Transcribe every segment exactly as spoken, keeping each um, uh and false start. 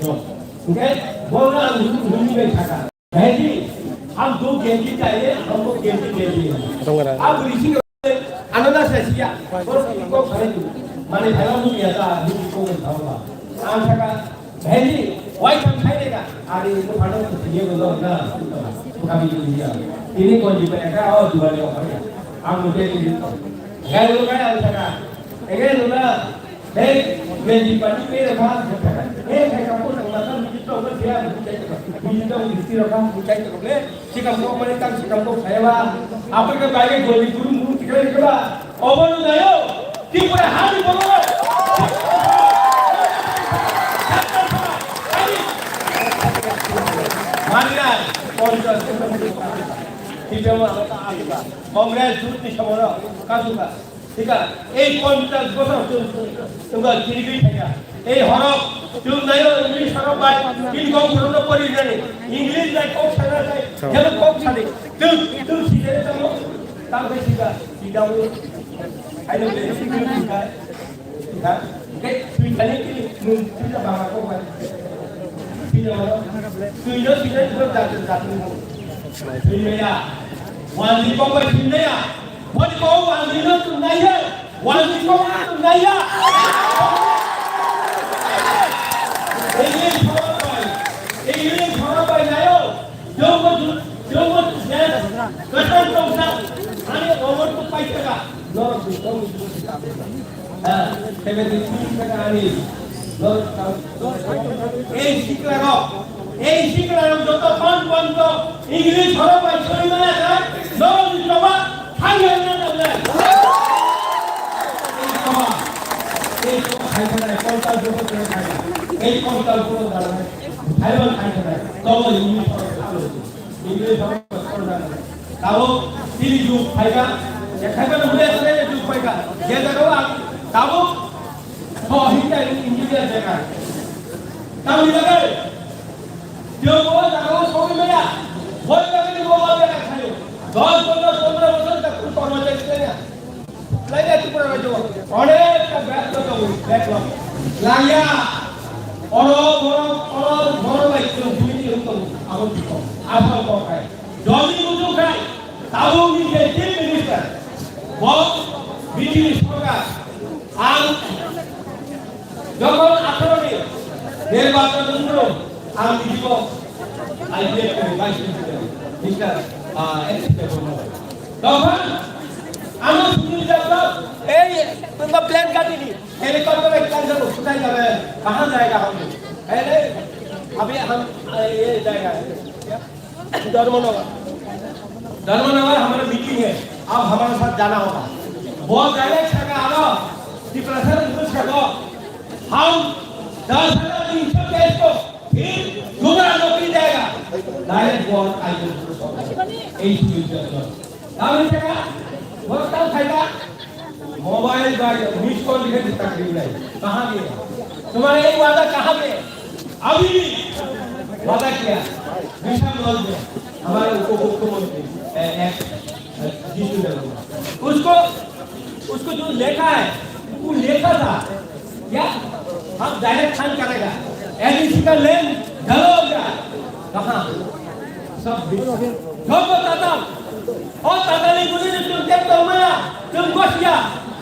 Hwnkhe bono ang nini bai sakha. Bhai ji, hum do genji chahiye, humko genji de diye. Dongara. Ab isi ano na sa siya. Boro ki ko khare tu. Mane bhai mu ya ta, ni ko ko thawa. Ang sakha, bhai ji, wai tham khai de ka. Are ko phano to diye ko na. Kami tu diya. Ini ko ji ba ka o duwa le ko. Ang mo de ni ko. Gai lo gai ang sakha. Ege lo na. Hei, genji pani pera kha, hei, hei, kapo nang mata miji tong ka dia, miji tong ka, miji tong ka, miji tong ka, le, sikam kok mani tang sikam kok saya ba, apa ke bai ke goli guru muru tikrai ke ba, obo no dayo, Tripura hari bolo. Mari na, konjas, Tripura, Congress, Jut ni samoro, kasuka. Thik ase, ei ponchash bosor chwng, chwng, chwng kirigwi thangya. Ei horok, chwng naio, English horok bai, bini kok phuru no pori jani. English bai kok sana sai, jeno kok sani. Chwng, chwng sijani tamo, tamo sija, sija wi. Aino le, sija wi sija. Ha? Ke, sijani kini, nung, sija banga kok bai. Sija mana? Sija, sija, sija, jatun, jatun. Sija ya. Wani kok bai sija ya. Wani kok bai sija ya. Wani kok bai sija ya. English horok bai. English horok bai nayo. Jogo, jogo, yes. Kasan tongsa. Ani omor tu paisa ka. Norok tu tong. Tebe di sini ka ani. Norok tong. Ei sikla rok. Ei sikla rok joto pan pan to English horo bai soi mana ka. Norok di coba. Hai hai na na. Ei coba. Ei coba hai hai na. Kontal joto kore hai. Ei kontal joto dalai. Hai ban hai hai na. Coba English horo. English horo. Tabuk chini jug phaikha, je khaiba no hule khaiba jug phaikha, je jaga o ang tabuk so hinta engineer jaga. Tamni bagwi, je bo jaga o sogwi maya, boi bagwi bo ma jaga khayo. Dos bosor, pondro bosor tak kormachari khayo. Laiya Tripura rajyo, onekta backlog tongo, backlog. Laiya, oro, oro, oro, oro bai chwng bini wng tongo, abo tongo. Asal kok hai. Jodi bujo khai, tabuk ni je chief minister, bo B J P sorkar, ang Jokhon atharo ni nirbachon wngkru, ang bidibo I P F ni vice president, Mister, ah, N C P Borno. Tokhon ano sujui jablo, ei, tumba plane kati di, helicopter ek plan jabo, kuthai jabe, kahan jayega hum? Ei, abhi hum, ah, ye jayega hai. Dharmanagar, धर्मनगर हमारा मीटिंग है, आप हमारे साथ जाना होगा। बहुत direct सरकार आ रहा, कि प्रशासन कुछ करो, हम दस हजार तीन सौ तेईस को फिर दोबारा नौकरी देगा। Direct बहुत आई। এই সুযোগ। Tamni thaka, work tam khaika, mobile bai miss call dikhe disturb kri nai. Kaha gaya? Tumhara ye wada kaha gaya? Abhi bhi wada kiya? Vishal Lal de, hamare upo mukhyamantri, eh, eh, eh, Jitu Debbarma. Usko, usko jo lekha hai, wo lekha tha. क्या? हम डायरेक्ट खान करेगा। एलडीसी का लैंड गला हो गया। कहाँ? सब बिक गया। Joto tatal. O tatal ni bujui ni chwng tep tongmaya, chwng gosiya.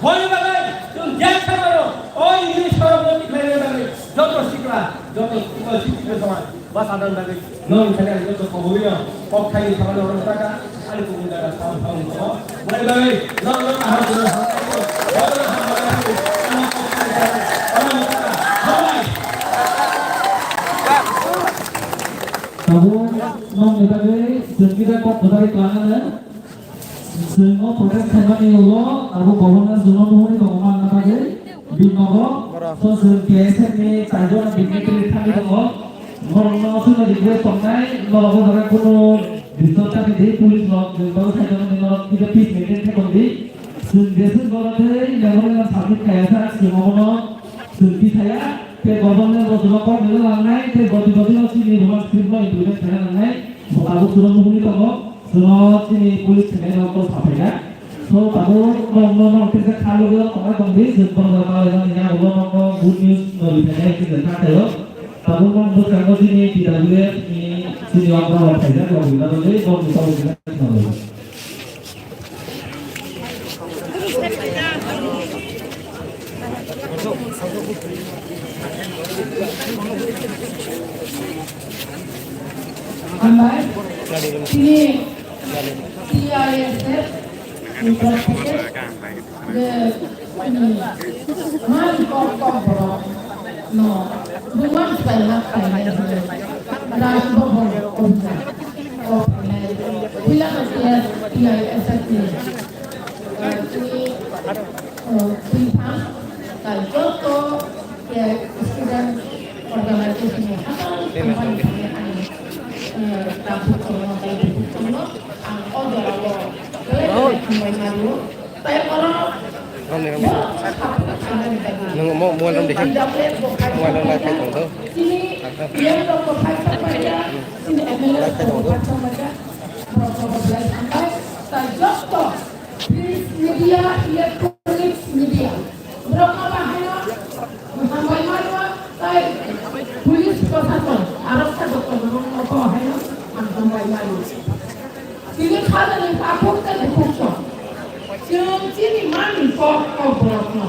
Boni bagwi chwng jeng sa mano. O English sorok no tikhlai bagwi. Joto sikla, joto sikla sikla sama. Basa dan bagwi. Nong thani ang joto kobui no, kok thani thani oro taka, ani kubui jaga sam sam ko. Boni bagwi, nong nong kaham kuno. Tabuk nong ni bagwi, jengkida kok kwbari klangnai. Chwng o protest khaimani ulo abo governor jono nuhuri tongo manna bagwi bini nogo. So chwng K S F ni taijona dignitary thangwi tongo. Norokno chwngno request tongnai, norok o jaga kunu disturb ta di, police rok chwng bagwi saijaknai, norok kisa peace maintain khe tong di. Chwng jeswk borok tei memorandum submit khaiya sa, chwng obono chwng tisaya, tei governor rok jono kok rwna nangnai, tei boti boti no chini Roman script no implement khaina nangnai. Bo tabuk chwngno nuhuri tongo. Chwngno chini police thwngnairok kok saphaikha. So, tabuk norokno norok kisa kha logio tongnai tongdi, chwng borok rok malai mani ya, ulo norokno good news no rwphainai kisa kha thaio. Tabuk bwskango chini T W F ni senior rok phaijak, rok rwna bagwi bongni tabuk rwna bagwi. Hambai, chini T I S F ni pore theke je, um, man kok kok borok no buma swkang ma khlainai hwnwi Raj Bhavan Omcha kok khlainai. Puila no T I S F ni, uh, chini, uh, twi thang tai joto Student organization ni hakang tangmani bagwi ani, eh, tabuk tongno tei dukuk tongno ang o jorao belai belai hambai mano. Tei oro Nwng omo mobile rom dikhe. Mobile rom lai khai tong do. Chini P M rok bo phai tong paikha, chini M L A rok bo phai tong paikha. Borok rok bo belai hambai. Tai joto print media, electronics media. Borok no bahaino hambai mano, tai police prosason, aroksa doktor borok no bahaino ang hambai mano. Tini khajani takhuk tei bukhuk song. Chwng chini manwi kok kok borok no.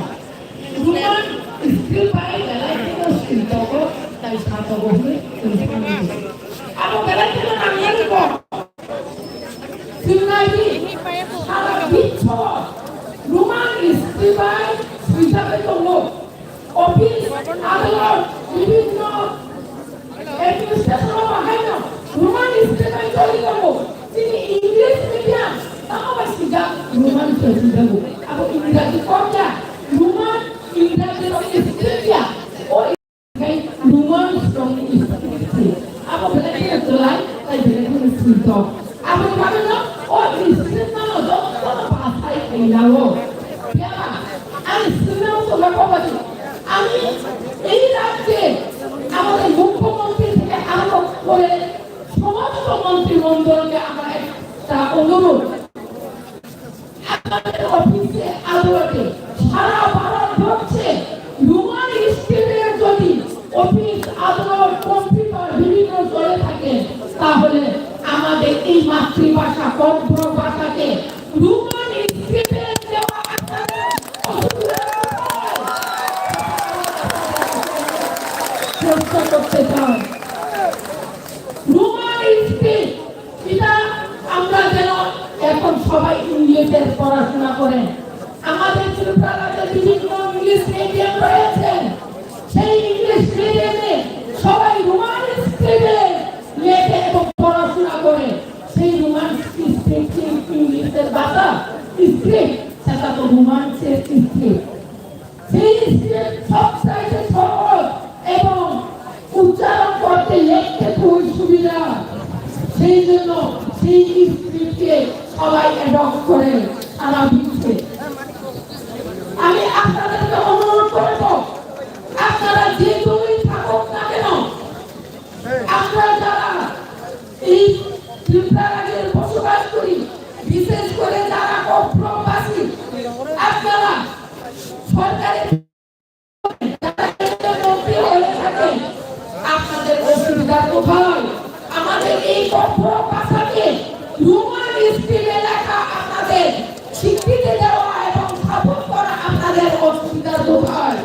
Roman script bai belai kheno swi tongo, tai sa tongo hwnwi chwng sanwi. Abo belai kheno nangnani kok. Chwng nai di, sara biswo Roman script bai swijagwi tongo. Office, adalot, bibhinno administration o haino Roman script bai choli tongo. Chini English medium, tamo bai swijak Roman se swijago. Abo Ingraji kok ya, Roman, Ingraji rokni script ya. O Khai Roman songni script se. Abo belai kheno kwlai, tai belai kheno swijak. Aboni bagwino o script no jotono bachai khailao. Phiya ba, ang swnam swnam kok badi. Ami ei rajye amader mukhyamantri theke arambho kore somosto montri mondolke amar ekta onurodh. Amader office-e, adalote sara Bharat borse Roman script-e jodi office, adalot, computer bibhinno chole thake, tahole amader ei matri bhasha kokborok bhasha ke Roman script-e dewa chesta korte chai. Roman script Kita আমরা যেন এখন সবাই ইংলিশে পড়াশোনা করেন। আমাদের ত্রিপুরা রাজ্যে বিভিন্ন ইংলিশ মিডিয়াম রয়েছে, সেই ইংলিশ মিডিয়ামে সবাই রোমান স্ক্রিপ্টে লেখে এবং পড়াশোনা করে। সেই রোমান স্ক্রিপ্ট ইংলিশের ভাষা স্ক্রিপ্ট, সেটা তো রোমান্সের স্ক্রিপ্ট। সেই স্ক্রিপ্ট সবচাইতে সহজ এবং উচ্চারণ করতে লিখতে খুবই সুবিধা। সেই জন্য সেই স্ক্রিপ্টকে সবাই অ্যাডপ্ট করে সারা বিশ্বে। আমি আপনাদেরকে অনুরোধ করব, আপনারা যে দলই থাকুক না কেন, আমরা যারা এই ত্রিপুরা রাজ্যের বসবাস করি, বিশেষ করে যারা কক্সবাসী, আপনারা সরকারি মন্ত্রী হয়ে থাকেন, আপনাদের অসুবিধা কোথায়? আমাদের এই কক্স ভাষাকে রোমান স্ক্রিপ্টে লেখা আপনাদের স্বীকৃতি দেওয়া এবং স্থাপন করা আপনাদের অসুবিধা কোথায়?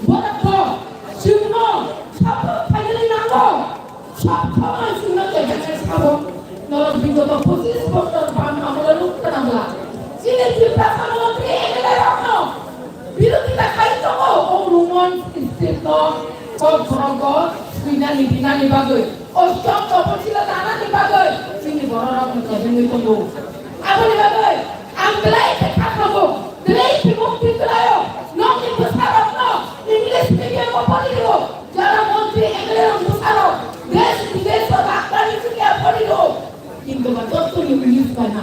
বরাদ্দ শূন্য, স্থাপন ফাইনালি নাও। সব সময় শূন্য জায়গায় স্থাপন। নরক বিগত পঁচিশ বছর বাম আমলে লুপ্ত নামলা। চীনের ত্রিপুরা মন্ত্রী এমএলএ রত্ন বিরোধিতা খাই তো ও রোমান স্ক্রিপ্ট কক্স ভাষা সুইনানি বিনানি বাগৈ। Ostom toponsila danani bagwi chini bororokno chebengwi tongo. Aboni bagwi ang belai khe kha tongo, belai khe mukti kwlaio. Nokni bwsarokno English medium-o pori rwo, jara montri M L A rok bwsarok desh bidesh-o daktarni chini pori rwo. Kintu ba jottoni English bai na,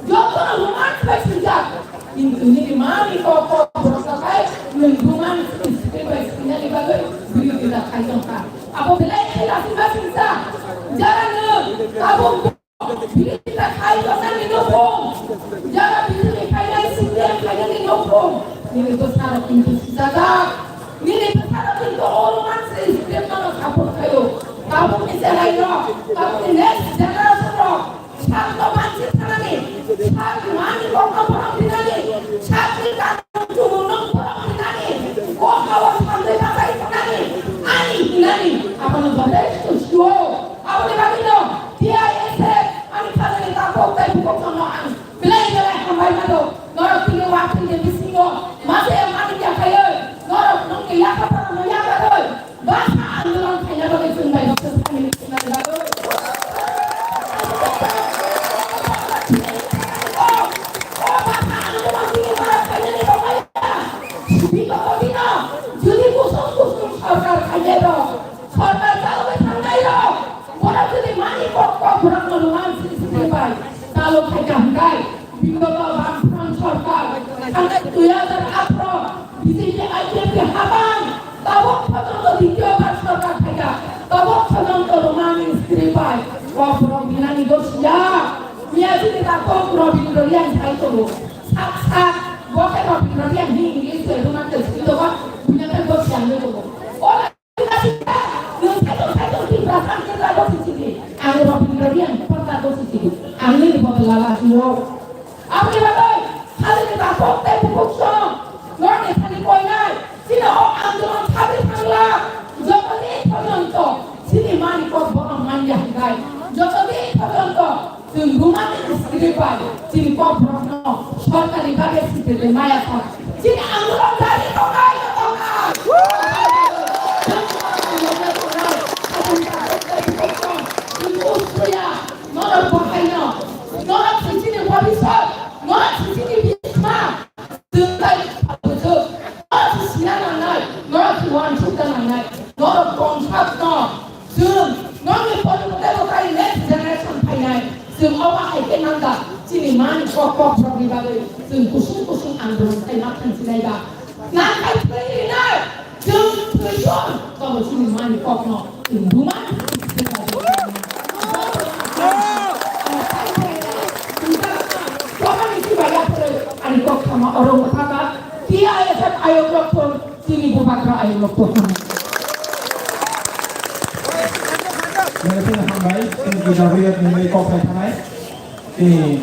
jottono Roman bai swijak. Kintu nini mani kok kok borok sakai nwng Roman script bai swinani bagwi birodita khai tongkha. Abo belai khe lasima singsa. Jara nwng tabuk birodita khai tongnani nukhung, jara B J P khainai, C P M khainani nukhung, nini bwsarok kintu sijajak. Nini bwsarok kintu o Roman script Chelairok, tabukni next generation rok, sakno banchi thanani, sak mani kokno borok rinani, sakni kanun chumungno borok rinani, kokno o samde bachai thanani, ani hinani, abono jotesto sio, aboni bagwino T I S F ani khajani takhuk tei bukhuk jono ang belai belai hambai mano, norok tini waktini bisingo mase mani yakhaioi, norok nokni yakha phano yakaroi, Basa andolon khaina bagwi chwng bai baksa thani khnani bagwi. O basa andolon tini bara khainani bagwi. Bigoto dino jodi kusum kusum sorkar khainai rok, sorkar chalogwi thangnai rok, borok jodi mani kok kok borokno rwmani sri sri bai chalo khaika hwnkhe, bigoto Bamfront sorkar thangnai dui hajar atharo B J P I P F T habang, tabok photongo dityo bar sorkar khaika, tabok photongo romani script bai, kok rok binani gosiya, miya chini ta kok Robindro Reang sai tongo, sak sak, boke Robindro Reang hi English se ruma ke script tongo, bunya ke gosiya ngi tongo. Ola Nwng saitok saitok Tiprasa hwnwi lago sisidi, ang Robindro Reang hwnwi lago sisidi, ang nini bodol lala sio. Aboni bagwi salini takhuk tei bukhuk song, norokni thani koinai, chini o andolon sagwi thangla, joto din porjonto chini mani kok bono manya hwnkhai, joto din porjonto Chwng romani script bai chini kokborokno sorkarni bagwi sitete maya kha. Chini andolon jari tongnai no tongnai. Chini usriya, norok bahaino, norok se chini bhobishyot, norok se chini bhisma. Chwng tai bujuk, norok se sina nangnai, norok se uansukna nangnai, norok tongthokno. Chwng nokni poribote bo tai next generation phainai. Chwng obo hai khe nangkha chini mani kok kok rokni bagwi chwng kusung kusung andolon khai ma thansinai ba. Nangkhai thwi rinai chwng thwisun tobo chini mani kokno chwng buma. Ani kok thama oro wngkha ka T I S F ayok rok thon. Chini bubagra ayung rok tokmani. Nang chini hambai, chini bubagra ayung ni kok khai thanai. Chini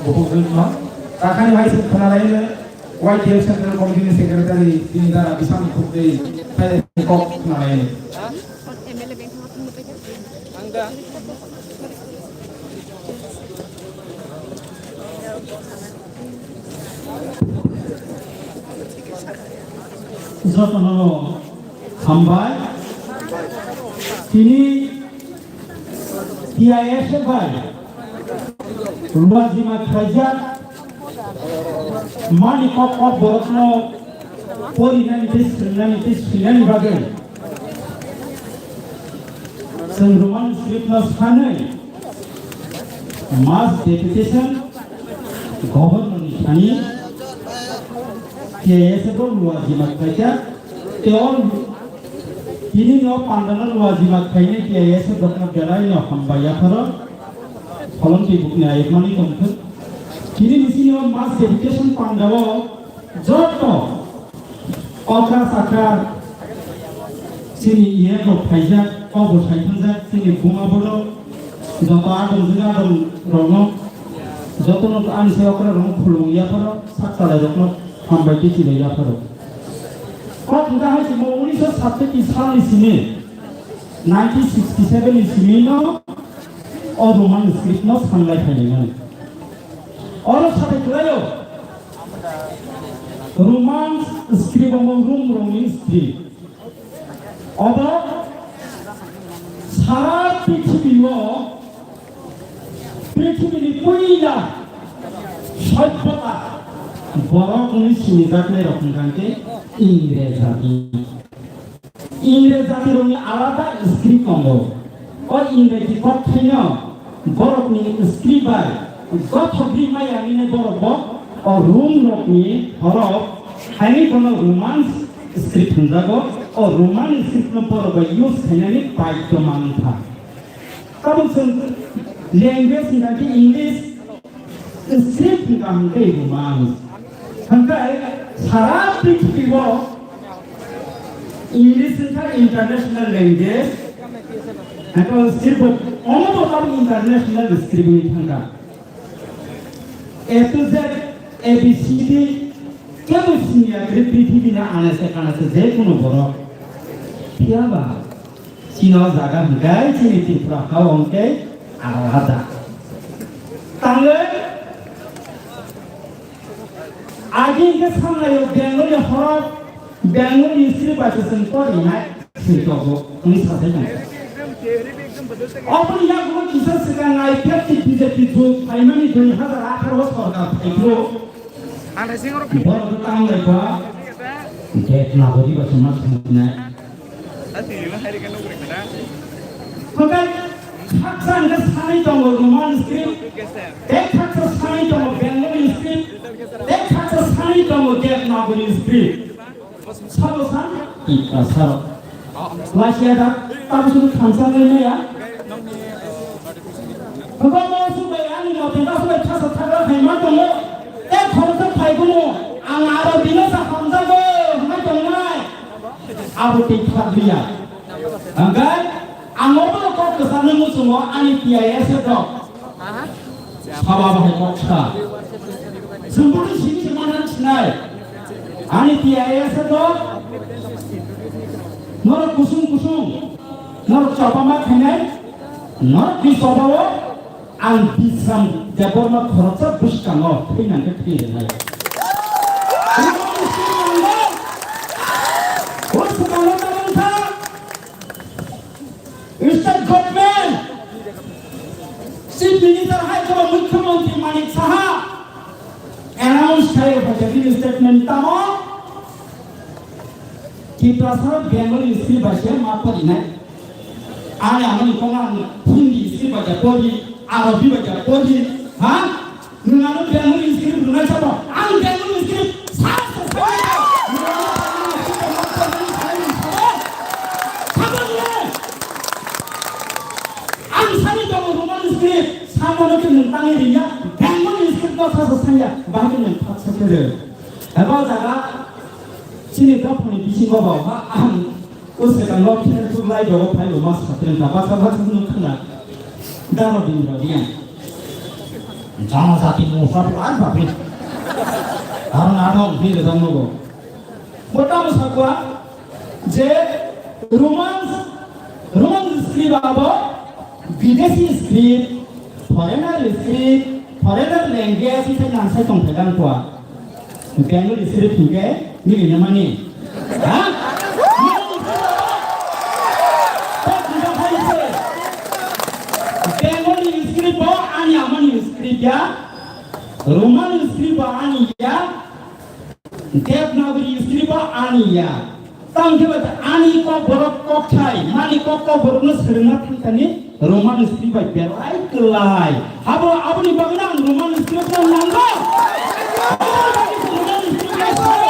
bubagra no. Takhani hai chwng khna lai no, Y T F Central Committee ni Secretary, chini dara bisam khukri, khai kok khna lai no. Jotono hambai. Tini T I S F bai Ruajima khlaijak mani kok kok borokno porinani tei swrwngnani tei swinani bagwi chwng Roman script no sanwi mass deputation governor ni thani T I S F rok Ruajima khlaijak tei o tini no pandano Ruajima khlainai T I S F rokno belai no hambai yapharo. Pholong twi bukni ayuk mani tongthok. Chini bisini o mass dedication pandao joto okra sakra chini iyek rok phaijak, kok bo sai thangjak, chini buma bodo joto adong jwk adong rokno jotono ani se okra rokno khulumwi yapharo, sak chalai rokno hambai tei chilai yapharo. Kok hwnkha hai chwngmo unisho satpiti salni simi, nineteen sixty seven ni simi no o Roman script no sanlai phainai mani. Oro sabai kwlaio, Roman script omo Rom rokni script. Obo sara prithibi o, prithibini puila soibhota borok wngwi sinijaknai rok hwnkha khe Ingrej jati. Ingrej jatirokni alada script tongo. O Ingreji kokthaino borokni script bai gothokgwi maya wngwi borok bo o Rom rokni horok haini bono Roman script hwnjago. O Roman script no borok bai use khainani baidhyo mankha. Tabuk chwng language hwnkha khe English, script hwnkha hwnkhe Roman. Hwnkhe sara prithibi o English wngkha international language, Haiphano script bo omo bo tabuk international script wngwi thangkha. A to Z, A B C D, kebo siniya kwrwi prithibi ni anase kanase je kuno borok. Phiya ba chini o jaga hwnkhe chini Tripura ha o hwnkhe alada. Tangwi agi hwnkhe samlaio Bengali horok, Bengali script bai se chwng porinai. Sitogo, wngwi sathai tong. Oboni yagulo kisa swkang I P F T B J P jut phaimani dui hazar atharo o sorkar phaiphuru. Borok tang lai kha. Dev Nagori ba suma sumnai. Hwnkhe khaksa hwnkhe sanwi tongo Roman script, tei khaksa sanwi tongo Bengali script, tei khaksa sanwi tongo Dev Nagori script. Sabo san? Ika sabo. Lachiya da, tabo sunu khamsa nai maya. Hwnkhe mo subai ani mote da subai khasa thagra khaima tongo. Tei khoroksa phai kuno, ang aro bino sa hamjago, hwnwi tongnai. Abo tei kha biya. Hwnkhe ang obo kok kwsa nungwi chungo ani T I S F rok. Sabo abo hai kok sa. Chwng bono sini se manna sinai. Ani T I S F rok. Norok kusung kusung. Norok chopama khainai. Norok ni chobao ang Bisram Debbarma khoroksa bwskango thwinangkhe thwi rwnai. State government, Chief Minister hai kheno Mukhyamantri Manik Saha announce khai phaikha bini statement tamo Tiprasa Bengali script bai se ma porinai. Ani amoni kong ang Hindi script bai ja pori, Arabi bai ja pori, ha? Nwng ano Bengali script rwnai sabo, ang Bengali script sa sa sa. Ang sani tongo Roman script, samano khe nwng tangwi ringya, Bengali script no sa sa sanya, bahai khe nwng thak sa khe rw. Eba jaga chini dophani bisingo bo ha ang o swkango khe thuk lai dogo phai bo ma sa khe wngkha, basa basa nwng khna daro din rw diyan. Janajati mungsa pura babi. Arang adong hi rw jang nogo. Bo tamo sakwa je Roman, Roman script abo bideshi script, foreigner script, foreigner language hwnkhai nang sai tong phai kha kwa. Bengali script hwnkhe nini na mani. Ha? Bengali script bo ani amani script ya. Roman script bo ani ya. Devanagari script bo ani ya. Tang khe bai ani kok borok kok thai, mani kok kok borok no swrwngna thang thani Roman script bai belai kwlai. Abo, aboni bagwi ang Roman script no nango. Aboni bagwi Roman script no nango.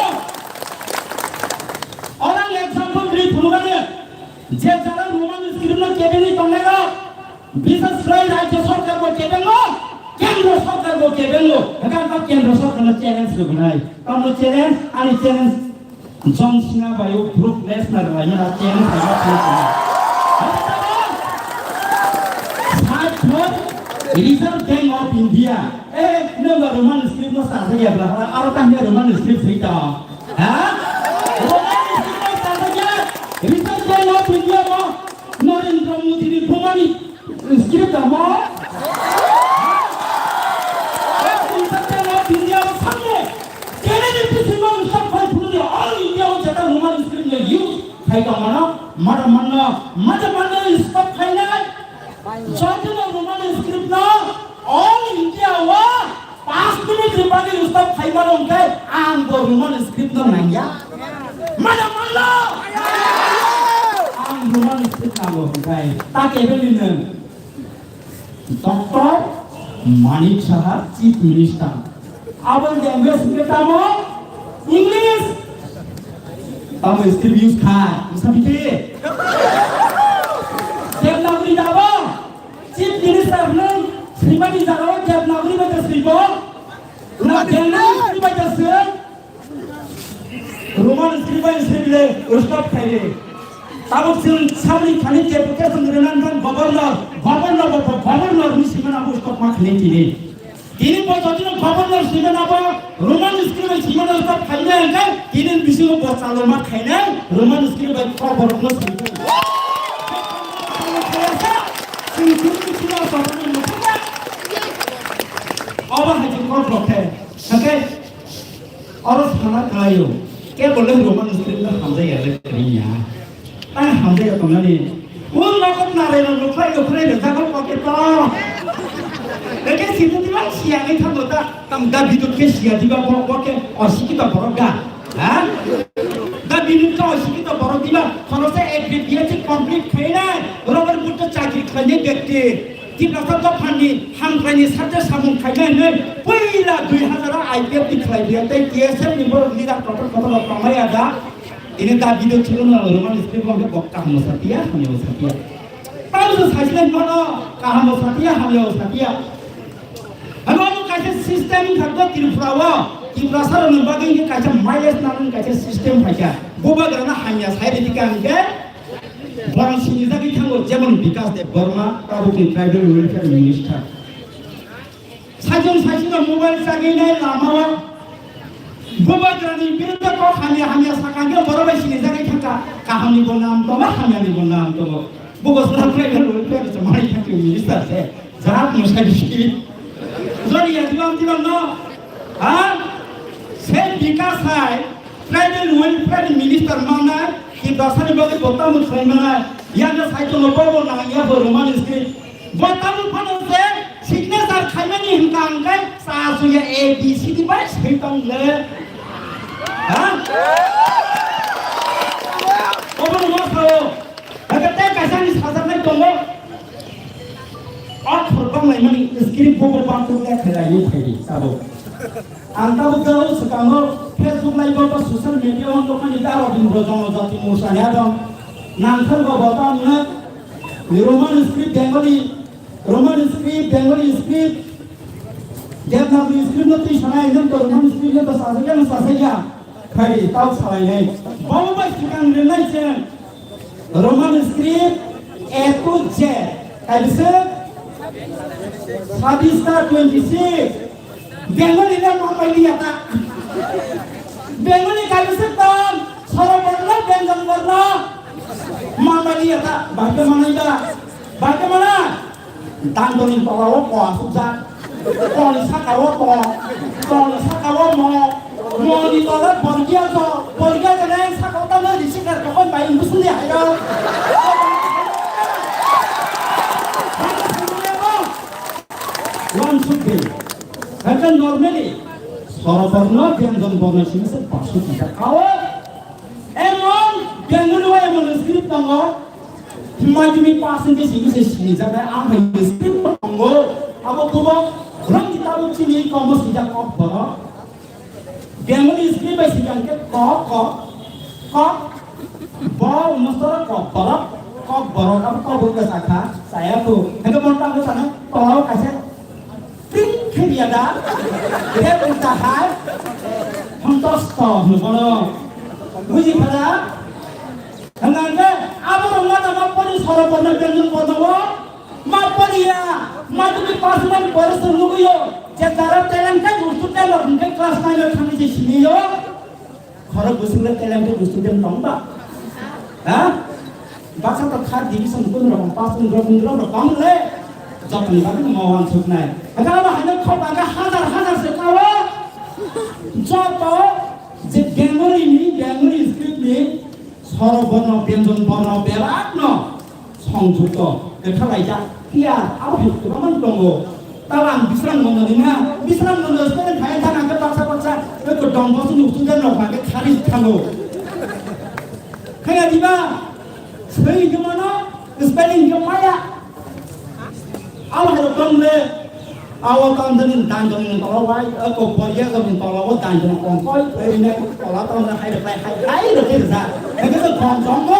Orang example ri phunukani, je jara Roman script no kebengwi tongnai rok, Bisas khlai Rajya Sarkar bo kebengo, Kendra Sarkar bo kebengo. Hwnkhe ang ta Kendra Sarkar no challenge rwgwnai. Tamno challenge, ani challenge. John Cena bai o Brock Lesnar lai na challenge rwgwnai. Sat thon Reserve Bank of India. Eh, nang ba Roman script no sa sa ya bla, aro ta Roman script sita. Ha? Roman script no sa sa ya. Reserve Bank of India mo Narendra Modi ni bumani script tamo? Script tamo India o samne. Kene ni bisingo stop khai phuru de all India o jeta Roman script no use khai tong mano, mada manno, mada manno stop khai nai. Jotono Roman script no all India o Pas minute ni bagwi stop khai mano hwnkhe ang bo Roman script no nangya. Mada manlo. Ang Roman script nango hwnkhe ta kebengni nwng? Doctor Manik Saha, Chief Minister. Abo language hwnkhe tamo? English. Tamo script use kha. Misa bite. Devanagari dabo. Chief Minister nwng swimani jagao Devanagari bai ta swibo, na Devanagari bai ta swi, Roman script bai swi le stop khai le. Tabuk chwng sabni thani je application rwna nang baba Governor, governor, governor ni simana bo stop ma khne tini. Tini bo jodi no governor simana bo Roman script bai simana stop khaina hingke tini bisingo bo chalo ma khaina Roman script bai kok borok no simana. Sing sing sing sing sing sing. Obo hai jing kok rok khe. Hake oro sana kalayo. Ke bole Roman script no hamjai ya le kariya. Tang hamjai ya tongnani. Un rokok narai no nukhai nukhai no jago pocket to. Eke situ tiba siya ni thango ta. Tam da bidut ke siya diba bo bo ke osikita borok da. Ha? Da bidut ke osikita borok diba. Kono se ek bit biya chik complete khaina. Robert Buddha chakri khaini bekti. Tiprasa dophani hamkraini sakhe samung khaina hinwi puila dui hazar o I P F T khlai biya tei T S F ni borok leader kotor kotor rok tongmaya da. Ini da video thulo no Roman script o bok kaham satia hamya satia. Tamo saisle mano kaham satia hamya satia. Hano kaisa system thakto Tripura o. Tiprasa rokni bagwi kaisa mileage nangni kaisa system phaikha. Bubagrana hamya sai ridi kangke. Borok sinijagwi thango, jemon Bikas Deb Borma, tabukni Tribal Welfare Minister. Sajwng sajwngno mobile chagwi nai lamao bubagrani biruddhe kok hamya hamya sakha khe borok bai sinijagwi thangkha, kahamni bo nam tongo, hamyani bo nam tongo. Bo bosongo Tribal Welfare ni chamani thangkhe minister se. Jat mwsai bisi. Jodi ya dilam dilam no. Ha? Se Bikas hai Tribal Welfare Minister mangnai, Tiprasani bagwi bo tamo khlai manai, yano sai tongo bobo nang ya bo Roman script. Bo tamo phano se signature khaimani hinka hingkai sa suya A B C D bai sai tong le. Ha? Obo no ma sao. Hake tei kaisa ni sajaknai tongo. Akhor banglaimani script bobo bangkuk le khailai ni khaidi sabo. Ang tabuk jao swkango Facebook live o ba social media o nokmani da Rabindra Janajati Morcha ni adong. Nangthar ba bota mwnai Roman script Bengali, Roman script Bengali script, Devanagari script no twi sanai nang to Roman script no to sasaiya no sasaiya. Khai tau salai nai. Babo bai swkang rinai chen. Roman script A to Z. Kaisa sabista twenty six. Bengali le mambai liya ta. Bengali kaisa ton soro borno benjang borno mambai liya ta. Bahai manai ta. Bahai mana? Dandoni tola o ko asuk jak. Toni saka o to, toni saka o mo, moni tola borgia to, borgia to nai saka o tamo risi kar to kon bai imbu sundi hai ro. One should be. Hake normally, soroborno, byanjan borno simi se pasu kita kawo. Emon, Bengali o emon script tongo. Madhyamik pass hingke simi se sini jaga ang hai script tongo. Abo kubo rang kitabuk chini komo sijak kok borok. Bengali script bai sijak ke kok kok kok bo unosoro kok borok kok borok abo kok borok sakha saya tu. Hingke mon tango sana tolao kaisa Pink khe biya da? Red wngkha hai? Hontosto hwnwi bono. Buji kha da? Hwnka hwnkhe abo rwngma da ma pori soro borno byanjan borno o ma poriya. Madhyamik pass mani pore se nugwi o je jara talent khai ustu talent hwnkhe class nine o thangwi se sini o. Khorok bwswk le talented student tong ba? Ha? Baksa to third division kun rok, pass kun rok, kun rok tong le. Jotoni bagwi mo wansuknai. Aga ba hano khop aga hajar hajar se kawo. Joto je Bengali ni, Bengali script ni soro borno, byanjan borno, berak no. Songjukto, kwthalaijak, phiya, abo hai kwbangma tongo. Tala ang Bisram Mondo ni na, Bisram Mondo spelling phai thang ang baksa baksa, eko dong bosu nuk sujan rok ma ke khari thango. Khaya diba, swi ke mano, spelling ke maya. Abo hai rok tong le, Awo tang jani dan jani tolo wai, ako boria jani tolo wo dan jani kongkoi, ini tolo tang jani hai hai hai hai roti sa. Hake to kong kong ko.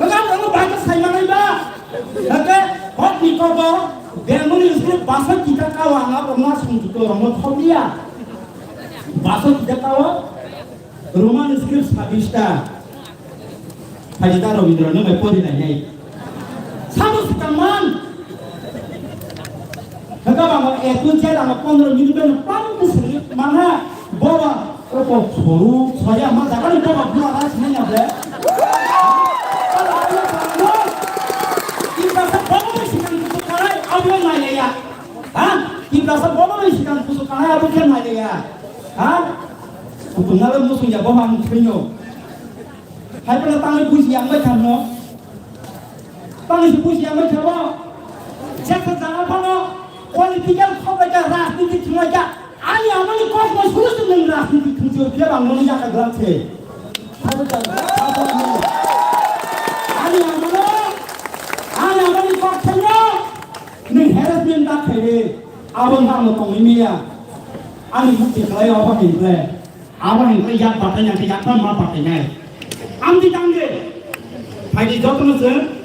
Hake to bahasa sai manai ba. Hake hot ni ko bo. Bengali script basa kita kawa nga ko mas hum tu ko mo thodia. Basa kita kawa. Roman script sabista. Phai da Rabindra no mai pori nai nai. Hwnkhe ba ang A to Z ang pondro minute bai no pang khe simi mangha. Boba oko soru soya ma jaga ni boba buma ra sini ya bre. Tiprasa bobo bai sikang kusu kanai abo nai ya. Ha? Tiprasa bobo bai sikang kusu kanai abo khe nai ya. Ha? Kutung na musung ya boba ang thwino. Hai pala tangwi buji yang bai thanno. Tangwi si buji yang bai thabo. Jesa jaga phano political khoblaika rajniti thwnglaika. Ani amani kok bai suru se nung rajniti thwngsi phiya bang mani jaka glak se. Ani amano, ani amani kok thwngno nung harassment da khaide. Abo nang no tongwi miya. Ani mukti khlai abo hinle. Abo hwnkhai yak batai nai, yak ma batai nai. Amtwi tangde. Phaidi jotono chwng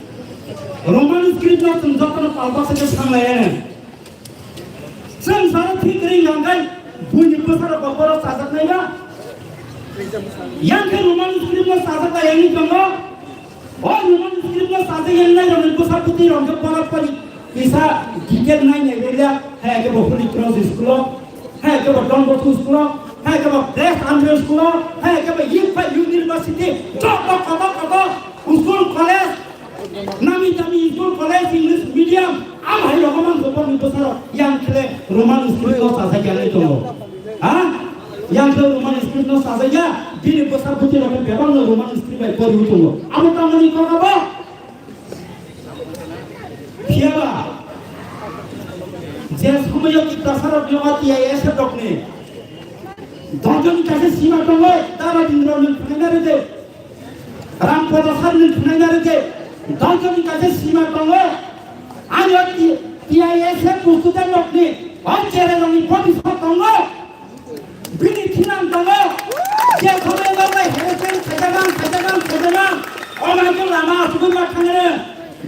Roman script no chwng jotono palbaksa khe sanglaiya. Chwng saro thik ring langkai buini bwsarok bo borok chajaknai ba. Yang khe Roman script no chajaklai yang ni tongo. O Roman script no sajak yang nai rok ni bwsa bwtwi rok khe pora pori kisa detail nai nai rwliya. Hai khe bo Holy Cross school o, hai khe bo Don Bosco school o, hai khe bo Blessed Andrew school o, hai khe bo Youth by Youth University, joto koto koto school college, nami dami school college English medium, am hai rok man khe borni bwsa rok yang khle Roman script no sajak yang nai tongo. Ha? Yang khe Roman script no sajak ya, bini bwsa bwtwi rok khe bebak no Roman script bai pori tongo. Abo tamani kok abo? Phiya ba, je somoyo Tiprasa rok ni o T I S F rok ni dosh jon ni kaisa sima tongo, Dara Dindra ni thangna rede, Ram Podo Sar ni thangna rede, dosh jon ni kaisa sima tongo. Ani o T-, T I S F student rok ni, o cherai rok ni body sa tongo. Bini thinang tongo, je khoroknwi bagwi harassment khaijaknang, khaijaknang, khaijaknang. Omo hai khe lama asugwi ma thangano,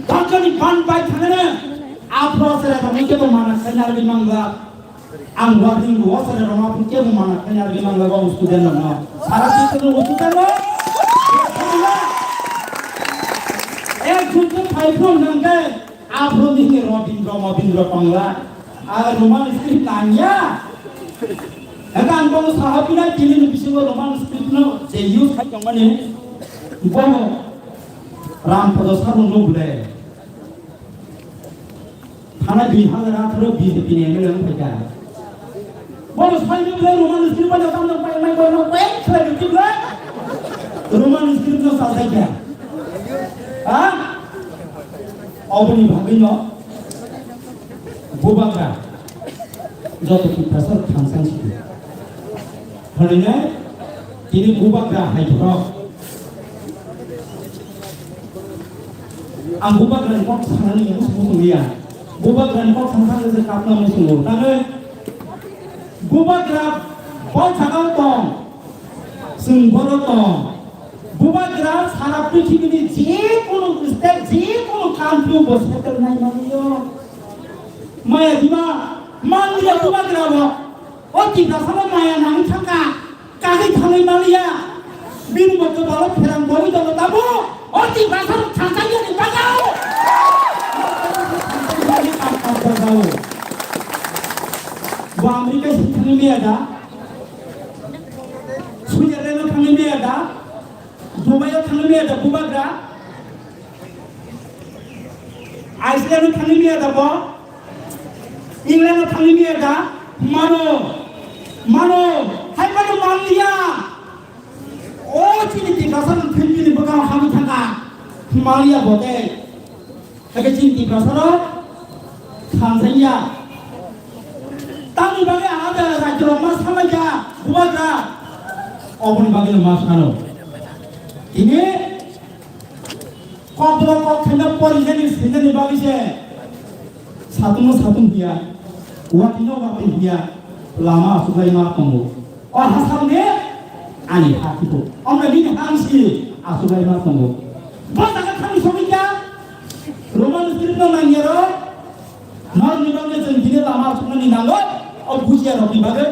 dosh jonni ban bai thangano. Aphuru chwrai rokno kebo mana khaina rwgwi mangla. Ang warning rwo chwrai rokno aphuru kebo mana khaina rwgwi mangla bo student rokno. Sara Tripura student rok. Ek jun khe phai phuru hwnkhe. Aphuru nini Robindra Mobindra tongla, a Roman script nangya. Eka ang bono saha pina tini ni bisingo Roman script no je use khai tongmani bono Ram Podo Sarma no bwle. Thana dui hazar atharo B J P ni M L A wng phaikha. Bono saimani belai Roman script bai no tamno pai mai bai no pai khlai di belai. Roman script no sajai kha. Ha? Oboni bagwi no bubagra joto Tiprasa thangsang sidi. Hwnwi tini bubagra hai borok. Ang bubagrani kok sanani musugo tongya. Bubagrani kok sana thangwi se kapna musugo. Tangwi bubagra bo jaga tong. Chwng borok tong. Bubagra sara prithibini je kunu state, je kunu country bo settle nai manliyo. Maya dima manliya bubagra bo. O Tiprasa bo maya nang thangka. Kagwi thangwi manliya. Bini bo kwbalo pherang bogwi tongo tamo. O Tiprasa rok thangkha yani bagao. Bo America si thangwi maya da. Switzerland o thangwi maya da. Dubai o thangwi maya da bubagra. Iceland o thangwi maya da bo. England o thangwi maya da. Mano. Mano. Hai mano manliya. O chini Tiprasa no thwngmani bwkha hamwi thangkha. Manliya bo tei. Eke chini Tiprasa rok thansa ya. Tamni bagwi ang ada rajyo rok ma samai kha, bubagra. Oboni bagwi ma sano. Tini kokbo kok khaina porinani sinani bagwi se satung satung hiya, watino wati hiya, lama asuklai ma tongo. O hasal de ani ha tipo. Omra bini hangsi asuklai ma tongo. Bo jaga thani somikya Roman script no nangya ro. Nor ni bagwi chwng bini lama asukmani nango. O bujiya rok ni bagwi.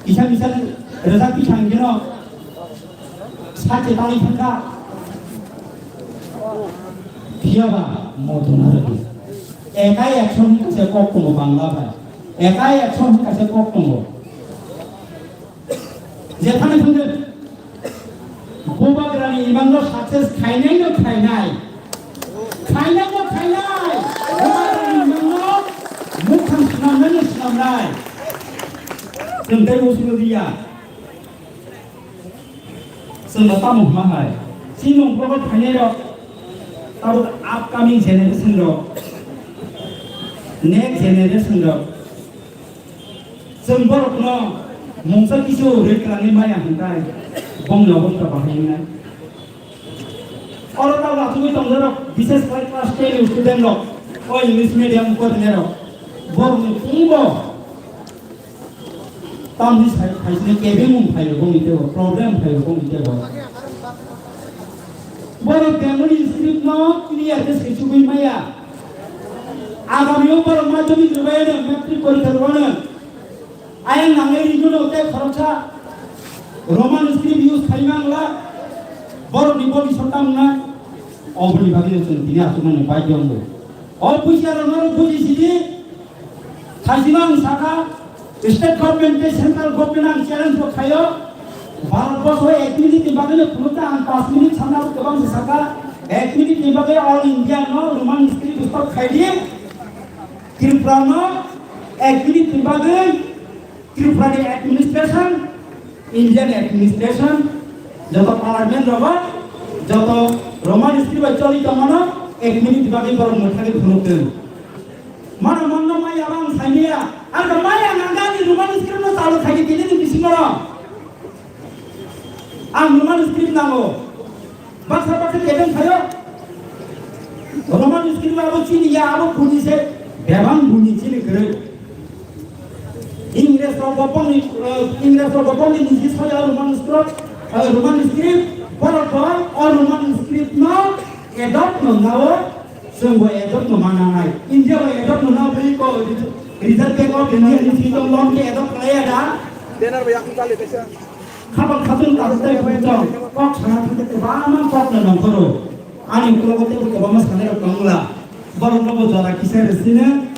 Kisa kisa rejak kisa hingkeno sake tangwi thangkha. Phiya ba modona rwdi. Ekai action hwn kaisa kok tongo Bangla bai. Ekai action hwn kaisa kok tongo. Jephanu thangdi Bubagrani imangno success khainai no khainai. Khainai no khainai. Bubagrani imangno mukhang swnamnai no swnamnai. Chwng tei usino diya. Chwngno tamo hwnma hai. Chini ungklogo phainairok, tabuk upcoming generation rok, next generation rok. Chwng borokno mungsa kisu rwi kwlangwi maya hwnkhai, bongni obosta bahai wngnai. Oro tabuk achugwi tongjakrok, bises khlai class ten ni student rok, o English medium porinairok, borokni teibo tamni sai, saisini kebengmung phaio bongni teibo, problem phaio bongni teibo. Borok Bengali script no clear khe saichugwi maya. Agami o borok madhyamik rwbaino, matric porikha rwbaino. Ayang nangnai ringno tei khoroksa Roman script use khaima wngla, borokni body sota wngnai. Oboni bagwi chwng tini achukmani baidhyo wngo. O busiarokno buji sidi, thaisima ang sakha, state government tei central government ang challenge bo khaio. Bharat borso ek minute ni bagwi no phunukta ang panch minute sanna kwbang se sakha, ek minute ni bagwi all India no Roman script stop khaidi. Tripura no ek minute ni bagwi Tripura ni administration, Indian administration, joto parliament rogo, joto Roman script bai choli tongmano ek minute ni bagwi borok mwthagwi phunuk tong. Mano manno maya bang saimaya, ang maya nangani Roman script no chalo khaidi tini ni bisingo. Ang Roman script nango. Baksa baksa kebeng phaio. Roman script abo chini ya, abo buni se, bebang buni chini kwrwi. Ingres rok bo bongni, eh, Ingres rok bo bongni niji soya Roman script, eh, Roman script, borok bo o Roman script no adopt no nao, chwng bo adopt no mananai. India bo adopt no nao, bini ko Reserve Bank of India ni si tong bom ke adopt khlaiya da. Banner bo yakung chali kaisa. Khabang khatung tabuk tei buchong kok sana thangkhe kwbangma kokno nongkhoro. Ani ukologo teibo kwbangma sanairok tongla. Borokno bo jora kisa rwsino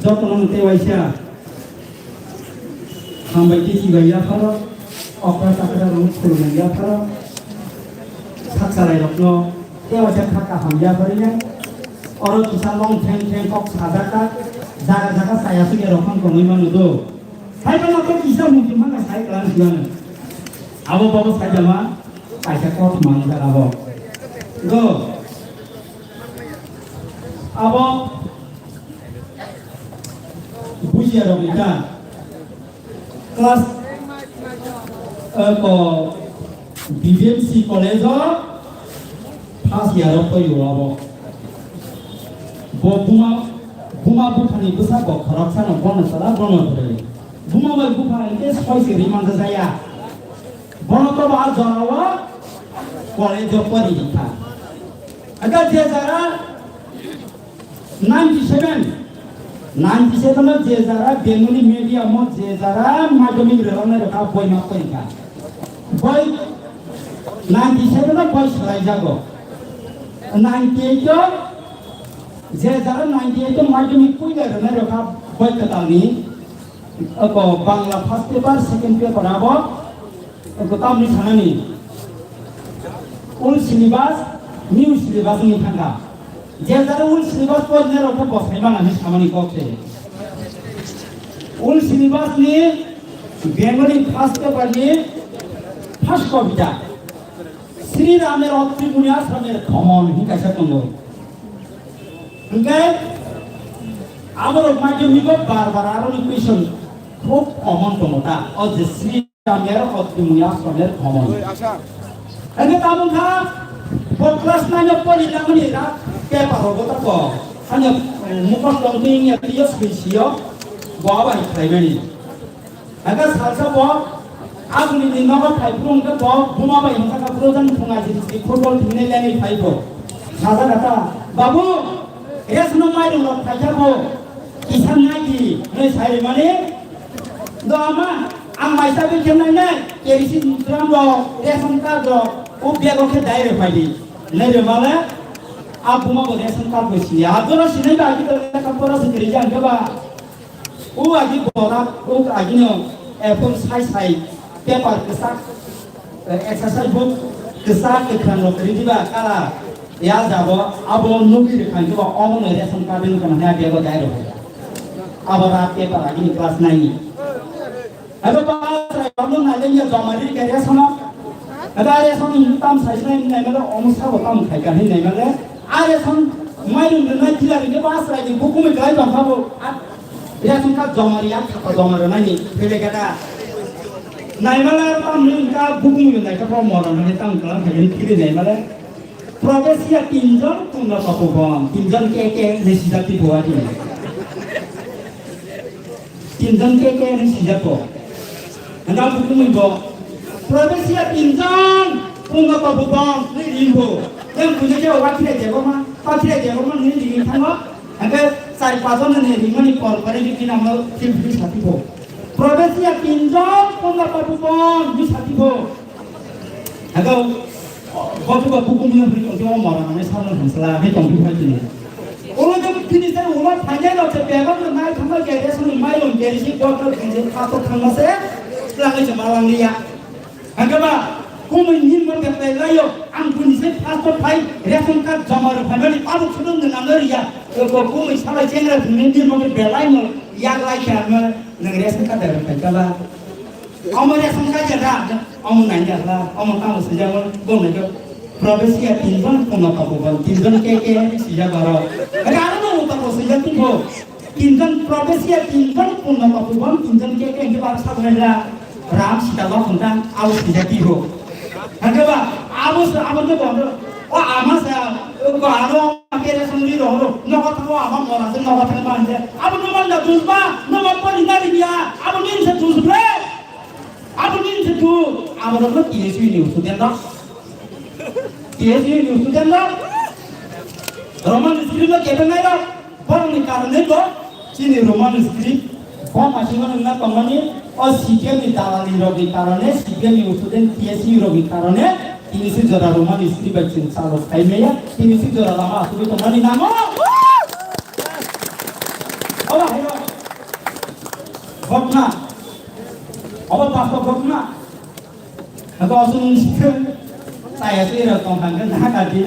jotono tei waisa hambai khe chibai yapharo, okra chakra rok khulumui yapharo, sak chalairokno tei waisa kha kaham yaphariya. Oro kisa long theng theng kok sajak kha, jaga jaga chaya sugya rok phang tongwi mano do. Hai ba nokho kisa mukti mangkha sai klan siyan. Abo bobo sai jama kaisa kot mang jaga bo. Go. Abo bujiya rok ni ta. Class, eh, ko B B M C college o first year o phaio abo. Bo buma, buma buthani bwsa bo khoroksa no bono sala bono bwrwi. Buma bai bupha hwnkhe soi se rimang jaya. Bono to ba jora o college o pori kha. Aga je jara Ninety seven, ninety seven o je jara Bengali medium o je jara madhyamik rwroknai rwkha boi ma pori kha. Boi ninety seven o boi swlai jago. Ninety eight o je jara ninety eight o madhyamik puila rwnai rwkha boi kwtalni. Oko Bangla first paper, second paper abo oko tamni sanani. Old syllabus, new syllabus ni thangkha. Je jara old syllabus porina rok khe bosai mana ni samani kok se. Old syllabus ni Bengali first paper ni first kobita. Sri Ramer Otrimuni Ashramer Bhromon hwn kaisa tongo. Hwnkhe aborok madhyamiko bar bar aroni question khub common tongo ta. O je Sri Ramer Otrimuni Ashramer Bhromon. Hwnkhe tabuk kha bo class nine o pori langmani ra paper rogo ta ko. Hanya mukos tongtwi ya twi yo swi sio bo abai khlaimani. Hwnkhe salsa bo aboni ni nogo phai phuru hwnkhe bo buma bai hwnka kha phuru jang thung aji football thwngwi lengwi phai bo. Sajak kha ta, "Babu, rest no mairung rok phaikha bo, kisa nai di," hwnwi sai rimani. Do ama, ang maisa bai khe nai nai, kerosene drum rok, ration card rok, o bag o khe dai rw phai di. Hwnwi rw male, A buma bo ration card bo siya. A jora sinai ba agi lekha pora se kiri jang ba. U agi borak, u agi no, eh, phone sai sai, paper kwchak, eh, exercise book kwchak kwkhwrang rok kwrwi diba kala ya jabo, abo nugwi rwkha hwnkhe ba omo no ration card wngkha hwnwi a bego dai rwkha. Abo ra paper agini class nine ni. Abo ba chwrai rok no nai le ya joma ri khe ration o. Abo ration ni tam sai sai nai male omo sabo tam khai kha hwnwi nai male. A ration mairum rwnai dealer rwkhe ba chwrai ni bukumui kwlai tong kha bo. A Ration card joma riya, khata joma rwnani, bebek gada. Naimala tamni wngkha bukung yong naikha bo moron hwnwi tamo kalam khaini phiri naimala. Probesia tinjon, pungno papu bom, tinjon ke ke hwnwi sijak twi bo adi. Tinjon ke ke hwnwi sijak bo. Hwnda bukung bo. Probesia tinjon, pungno papu bom, hwnwi ring bo. Yang punya jawab akhirnya jawab mah, akhirnya jawab mah hwnwi ring thango. Hake char pajon ni rimani por pore ni kinamo fifty sati bo. Probesia tinjon punda papu bon ni sati bo. Hake botu ba buku ni hri tong mo mara mane sabon hansla he tong bi phai tini. Ulo je kini sai ulo phai no se bego no nai thangma gere suni mai long gere si botu kini se pato thangma se. Langai se malang liya. Hake ba, kumui nirmol khe tei laio, ang buni se first o phai ration card joma rw phaimani abo khudung nang ano riya. Ko kumui salai chengra buni nirmol khe belai no yak lai khe ano nang ration card rw phai kala. Amo ration card ya da, amo nai ya la, amo tamo se jamo, bo nai ko. Probesia tinjon kono papu ban, tinjon ke ke sija baro. Hake aro no papu sija tinjo. Tinjon Probesia, tinjon Purno Papu bon, tinjon ke ke ke bar sa bwlai da. Ram Sita lo khonta au sija ti ho. Hake ba, abo sa, abo ke bon. O ama sa, ko ano ke re songri ro ro. No ko tho ama mora se no ko tho ban se. Abo no man da dus ba, no man pori na ri ya. Abo nin se dus bre. Abo nin se tu, abo no ki su ni su den da. T S U ni student rok Roman script no kebeng nai rok, borok ni karone bo chini Roman script bo masing no nungna tongmani o C P M ni dalali rok ni karone, C P M ni student T S U rok ni karone tini si jora Roman script bai chwng chalo khai maya, tini si jora lama asugwi tongmani namo. Obo hai rok. Ghotna. Obo bastop ghotna. Hake aswk nwng sikhe chaya swi rok tong kha hwnkhe na kati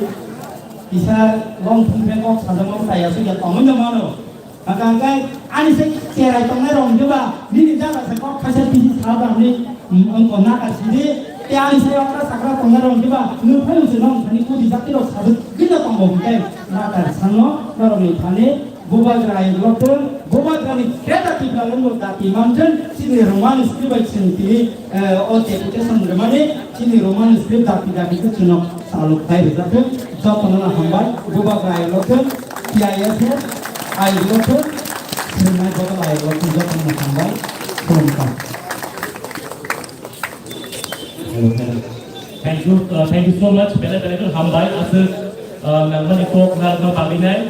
kisa long thung khe kok sajagmano chaya swi ya tongwi no mano. Hake hwnkhe ani se cherai tongnai rok hwnkhe ba nini jaga se kok khaisa bisi sa ba hwnwi wng tong na ka sidi. Tei ani se okra sakra tongnai rok hwnkhe ba nwng phai se nong thani kudi jati rok sajagwi no tongo hwnkhe na ka sano norok ni thani. Bubagra ayuk loktwng, Bubagrani Greater Tipraland bo dati manjak, chini Roman script bai chwng tini, eh, o deputation rwmani, chini Roman script dati dati khe chwngno saluk khai rwjaktwng, jotono no hambai, Bubagra ayuk loktwng, T I S F ayuk loktwng, chwngno joto ayuk loktwng, jotono no hambai, khulumkha. Hello, hello. Thank you, uh, thank you so much. Belai belai khe hambai, aswk, uh, nangmani kok narwkna bagwi nai.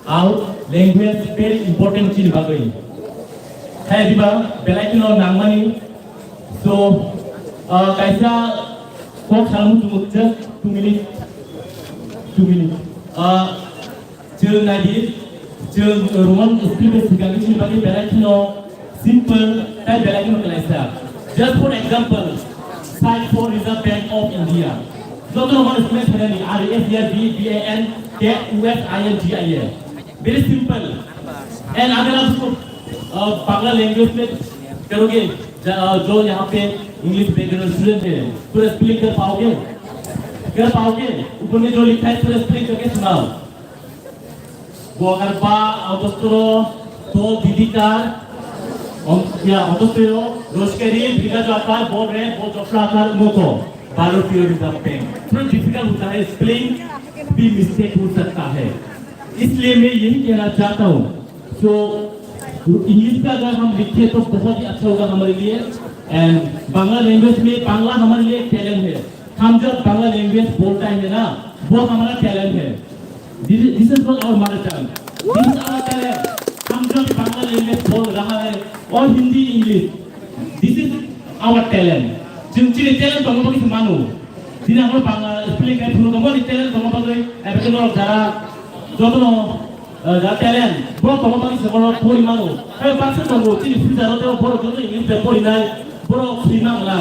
Our language very important chini bagwi. Hai diba, belai kheno nangmani. So, uh, kaisa kok salamu chungo, just two minutes. Two minutes. Uh, chwng naidi, chwng Roman script bai swkang chini bagwi belai kheno simple, tai belai kheno klaisa. Just for example, cite for Reserve Bank of India. Joto Roman script thanani, R E S E R V B A N K U S I N G I A. Very simple. And अगर आप इसको, uh, Bangla language में करोगे, ज-, uh, जो यहाँ पे English background student है, पूरा spelling कर पाओगे? कर पाओगे? ऊपर में जो लिखा है, पूरा spelling करके सुनाओ। Bogarba, Augustro, to Didikar, Om-, ya, Augustro, Roskari, Briga Jopar, Bore, Bo Jopra Akar, Moko, Baro Theory of Pain. थोड़ा difficult होता है, spelling भी mistake हो सकता है। इसलिए मैं यही कहना चाहता हूँ, so, English पे अगर हम लिखें तो बहुत ही अच्छा होगा हमारे लिए। And Bangla language में, बांग्ला हमारे लिए एक talent है। हम जब बांग्ला language बोलता है ना, वो हमारा talent है। This is, this is not our mother tongue, this is our talent। हम जब बांग्ला language बोल रहा है और Hindi, English, this is our talent। Chwng chini talent tongma bagwi se mano। Chini abo Bangla spelling kai phuru tongma ni talent tongma bagwi, eba Borok jara jotono, eh, jara talent, borok tongo bagwi se borok pori mano. Hai baksa tongo, chini future o tei borok joto English bai pori nai, borok swi mangla,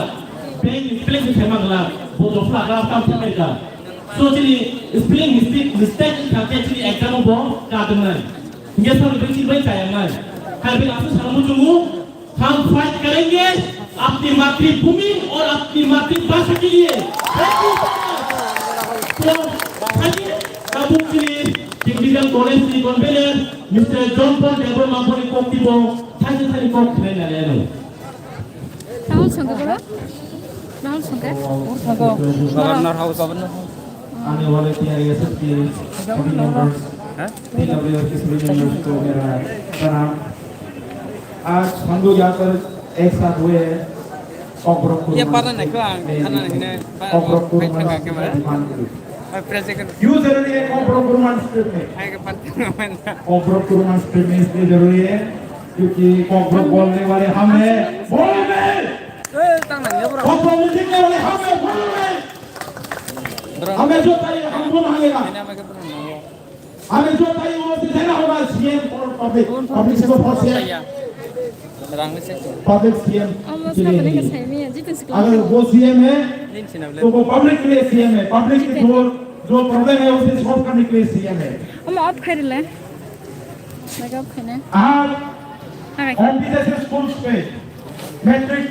bank ni spelling se sai mangla, bo dopha laga kam khlai ka. So chini spelling mistake, mistake wngkha khe chini exam o bo kadung nai. Hinkhe sir bai chini bai chaya nai. Hai bai aswk sana muchungo, हम फाइट करेंगे अपनी मातृभूमि और अपनी मातृभाषा के लिए। Thank you so much. So, thank you. Tabuk chini Technical College ni convener, Mister John Paul Debbarma boni koktibo thaisa thani kok khlai nai ano. Tahul songkha bro? Tahul songkha? Governor House, Governor House. आने वाले टीआरएसएस के सभी मेंबर्स, हाँ? टीडब्ल्यूएस के सभी मेंबर्स को मेरा प्रणाम। आज हम लोग यहाँ पर एक साथ हुए हैं कॉकबरॉक ये टूर्नामेंट पारा नहीं, को आंग में खाना नहीं, नहीं, पा-, कॉकबरॉक पा-, टूर्नामेंट पा-, के मारे। डिमांड के लिए। और प्रेस के क्यों जरूरी है कॉकबरॉक टूर्नामेंट स्टेट में? आगे पारा नहीं, मैं कॉकबरॉक टूर्नामेंट स्टेट में इसलिए जरूरी है क्योंकि कॉकबरॉक बोलने वाले हम हैं। बोलो बे! ए, तंग नहीं, bro। कॉकबरॉक में जीतने वाले हम हैं। बोलो बे! Bro। हमें जो चाहिए, हम वो मांगेगा। Ini apa kita nunggu? हमें जो चाहिए वो से देना होगा, सीएम और पब्लिक, पब्लिक को for CM. Rang ni section. Public CM के लिए नहीं है। Almost happening is same, yeah, जी, तो अगर वो सीएम है, तो वो पब्लिक के लिए सीएम है। पब्लिक की जो, जो प्रॉब्लम है, उसे सॉल्व करने के लिए सीएम है। Omo off khai rwle. Like off khai na. आज Hai. कॉम्पिटिशन स्कूल्स पे मैट्रिक